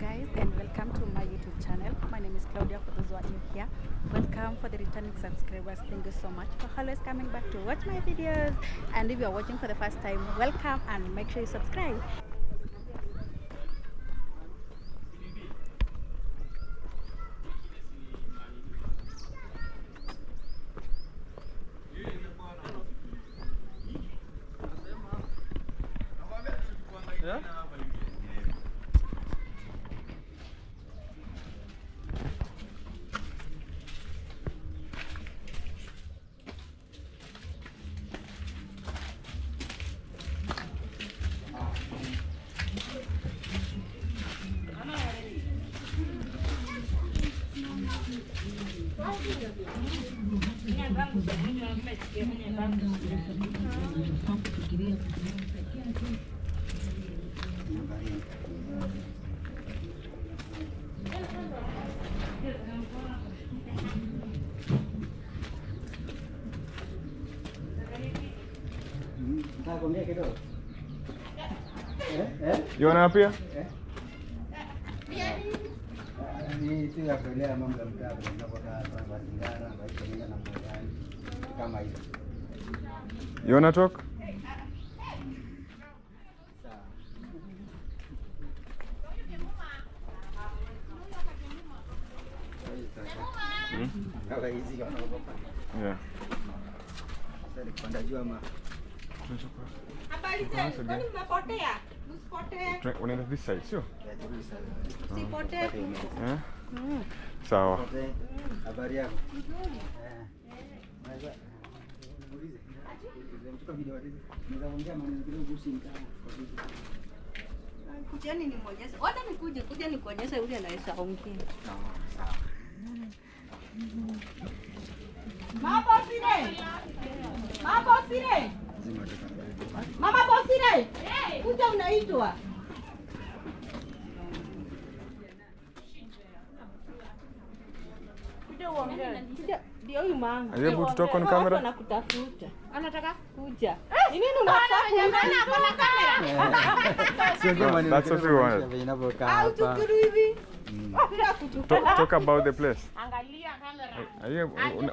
Guys, and welcome to my YouTube channel. My name is Claudia. For those who are new here, welcome. For the returning subscribers, thank you so much for always coming back to watch my videos. And if you are watching for the first time, welcome and make sure you subscribe. You wanna appear? Ni tu ya kuelewa mambo ya mtaa tunapokaa mazingira, maisha yanaenda namna gani kama hiyo. You wanna talk? Sawa. Kama hizi wanaogopa. Yeah. Sasa nikipanda juu ama Habari zenu, kwani mmepotea? Msipotee. Unaenda this side, sio? Msipotee. Eh? Sawa. Habari yako? Nzuri. Naweza niulize. Mchukua video hizi. Naweza ongea maneno kidogo kuhusu mtaa kwa video. Kujeni nimuonyeshe. Wacha nikuje, kuja nikuonyeshe yule anaweza ongea. Sawa. Mama Bosire. Mama Bosire. Mama Bosire. Kuja unaitwa. Kuja uongee. Kuja ndio huyu mama. Are you able to talk on camera? Anakutafuta. Anataka kuja. Ni nini unataka? Jamani ako na kamera. That's what we wanted. Inavyokaa Au hapa. tukuru hivi. Talk about the place. Angalia kamera.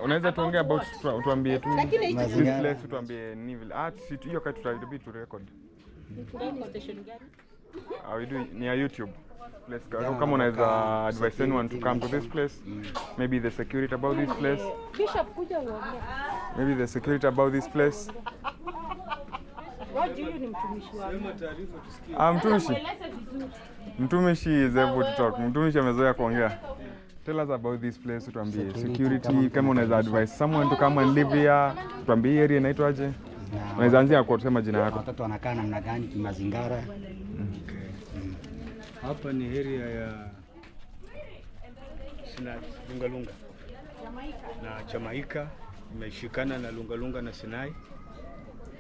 Unaweza tuongea about, tuambie tu Lakini hicho this place, tuambie ni vile. Ah, si hiyo kati tutabidi tu record. Station gani? We do near YouTube. Place kama unaweza advise anyone to come to this place. Maybe the security about this place. Bishop kuja uongee. Maybe the security about this place. Roger huyu ni mtumishi wangu. Ah, mtumishi. Mtumishi is able to talk. Mtumishi amezoea kuongea. Tell us about this place, tuambie security, kama unaweza advise someone to come and live here, tuambie area inaitwaje? Unaweza anzia kwa kusema jina yako. Watoto wanakaa namna gani kimazingira? Hapa ni area ya Sinai, Lungalunga na Jamaika imeshikana na Lungalunga na Sinai.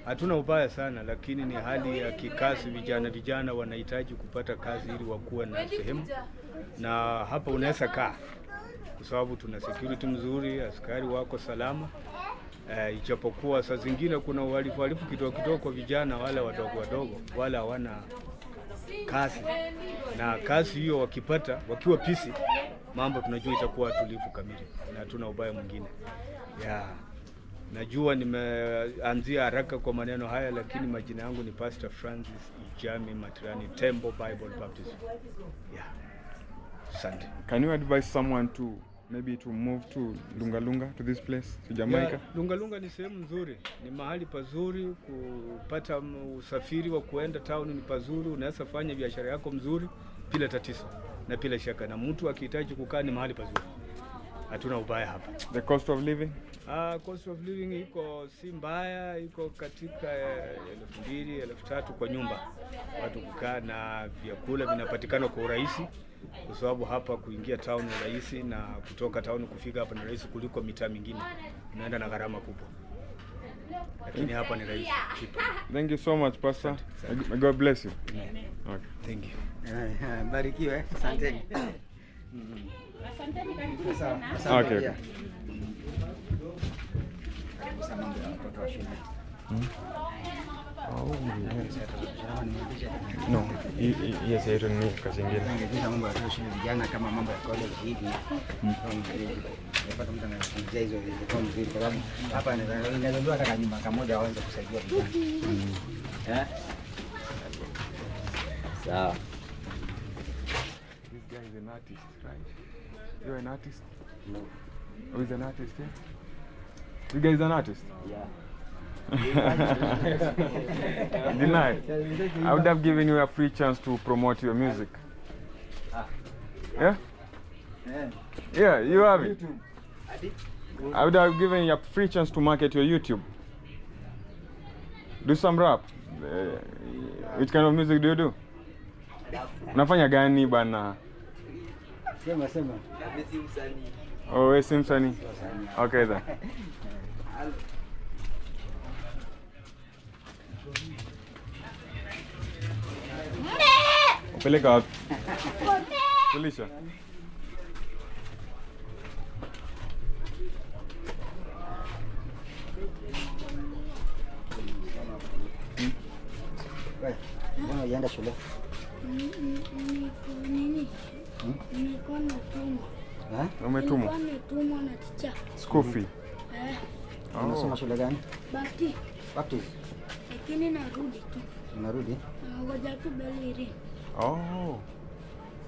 Hatuna ubaya sana, lakini ni hali ya kikazi. Vijana wanahitaji kupata kazi ili wakuwe na sehemu, na hapa unaweza kaa kwa sababu tuna security mzuri, askari wako salama. Ijapokuwa saa zingine kuna uhalifu kidogo kidogo kwa vijana wale wadogo wadogo, wale hawana kazi, na kazi hiyo wakipata wakiwa pisi, mambo tunajua itakuwa tulivu kamili na hatuna ubaya mwingine. Yeah. Najua nimeanzia haraka kwa maneno haya, lakini majina yangu ni Pastor Francis Ijami Matirani, Tembo Bible Baptist. Yeah. Asante. Can you advise someone to maybe to move to Lungalunga, to this place, to Jamaica? Yeah, Lungalunga ni sehemu nzuri, ni mahali pazuri kupata usafiri wa kuenda town, ni pazuri, unaweza fanya biashara yako mzuri bila tatizo na bila shaka, na mtu akihitaji kukaa ni mahali pazuri. Hatuna ubaya hapa. The cost of living? Cost of living iko si mbaya, iko katika 2000, 3000 kwa nyumba watu kukaa, na vyakula vinapatikana kwa urahisi kwa sababu hapa kuingia town ni rahisi na kutoka town kufika hapa ni rahisi kuliko mitaa mingine, unaenda na gharama kubwa, lakini hapa ni rahisi. Cheaper. Thank you so much, Pastor. May God bless you. Okay. Thank you. Barikiwe, asanteni. Asanteni, karibuni tena. Okay. Karibu sana mambo ya watoto wa shule. Oh, yeah. No, yes, yetu ni kazi ingine. Ningejuza mambo ya shule vijana kama mambo ya college hivi. Napata mtu anazungumzia hizo zilikuwa mzuri kwa sababu hapa inaweza hata kanyumba kamoja waanze kusaidia vijana. Eh? Sawa. This guy is an artist, right? You're an artist? No. Oh, he's an artist, yeah? This guy is an artist? Yeah. Deny. I would have given you a free chance to promote your music. Yeah? Yeah, you have it. I would have given you a free chance to market your YouTube. Do some rap. Which kind of music do you do? Unafanya gani bana? Sema sema. Oh, wewe si msanii. Okay then. Upeleka wapi? Kulisha. Wewe, mbona unaenda shule? Nini? Nilikuwa natumwa. Eh? Umetumwa? Nilikuwa nimetumwa na teacher. School fee. Eh. Unasoma shule gani? Baptist. Baptist. Lakini narudi tu. Unarudi? Nangoja tu bell iring. Oh.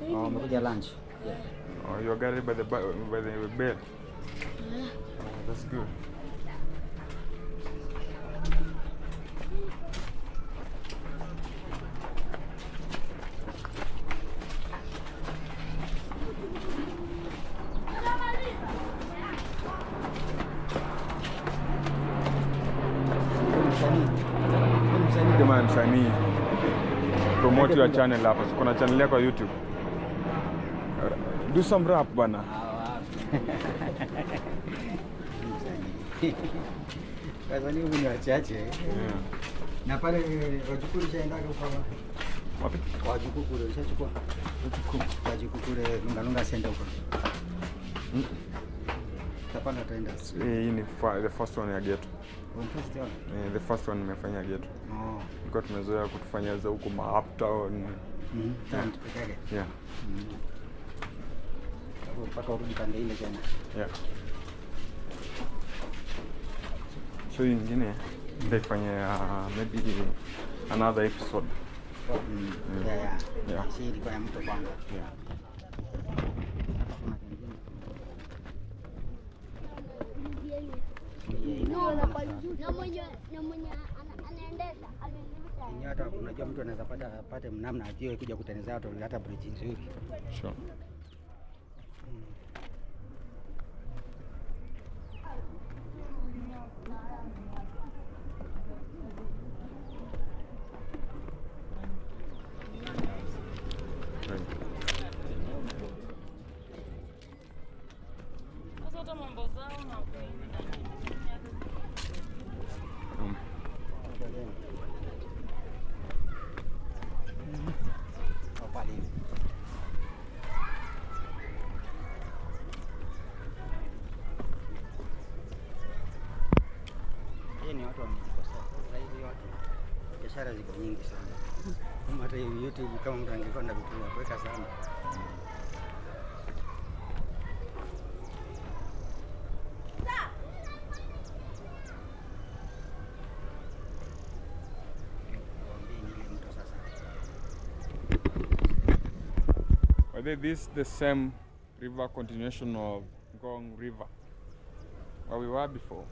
Oh, umekuja lunch. Yeah. Oh, you are guided by the bell. Yeah. Oh, that's good. Jamaa msanii. Promote your channel hapa. So, kuna channel yako YouTube. Do some rap bana. Wasanii huku ni wachache. Yeah. Na pale wajukuu nishaendaga huko. Wapi? Wajukuu kule nishachukua. Wajukuu kule Lunga Lunga Center huko. Tapanda taenda. Hii ni the first one ya ghetto. First one. The first one nimefanya ghetto. Oh. Tulikuwa tumezoea kutufanya za huko ma uptown. Town peke yake. Yeah. Mpaka urudi pande ile tena. Yeah. So hii nyingine nitaifanya maybe another episode. Yeah, yeah. Yeah. Si ilikuwa ya mtu kwanza. Yeah. Na mwenye anaendesha Yenyewe hata unajua mtu anaweza pata apate namna ajue kuja kutengeneza watu hata bridge nzuri. Sure. Right. Pale hivi. Hii ni watu wamejikosea. Sasa hivi watu biashara ziko nyingi sana. Kama hata hivi YouTube kama mtu angekuwa na vitu vya kuweka sana. Waambie ni ile mtu sasa. Whether this the same river continuation of Ngong River where we were before.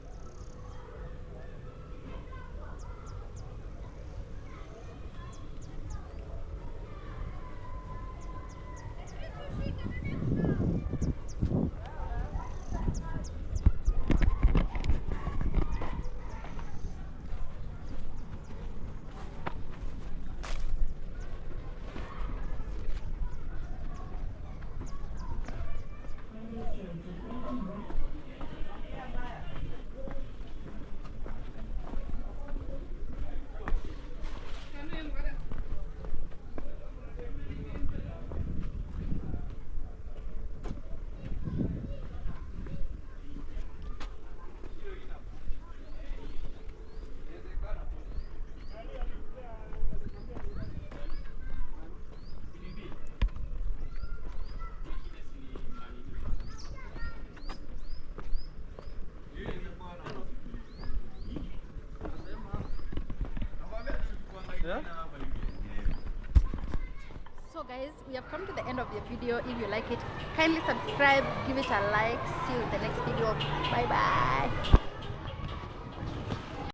Yeah? So guys, we have come to the end of the video. If you like it, kindly subscribe, give it a like. See you in the next video. Bye bye.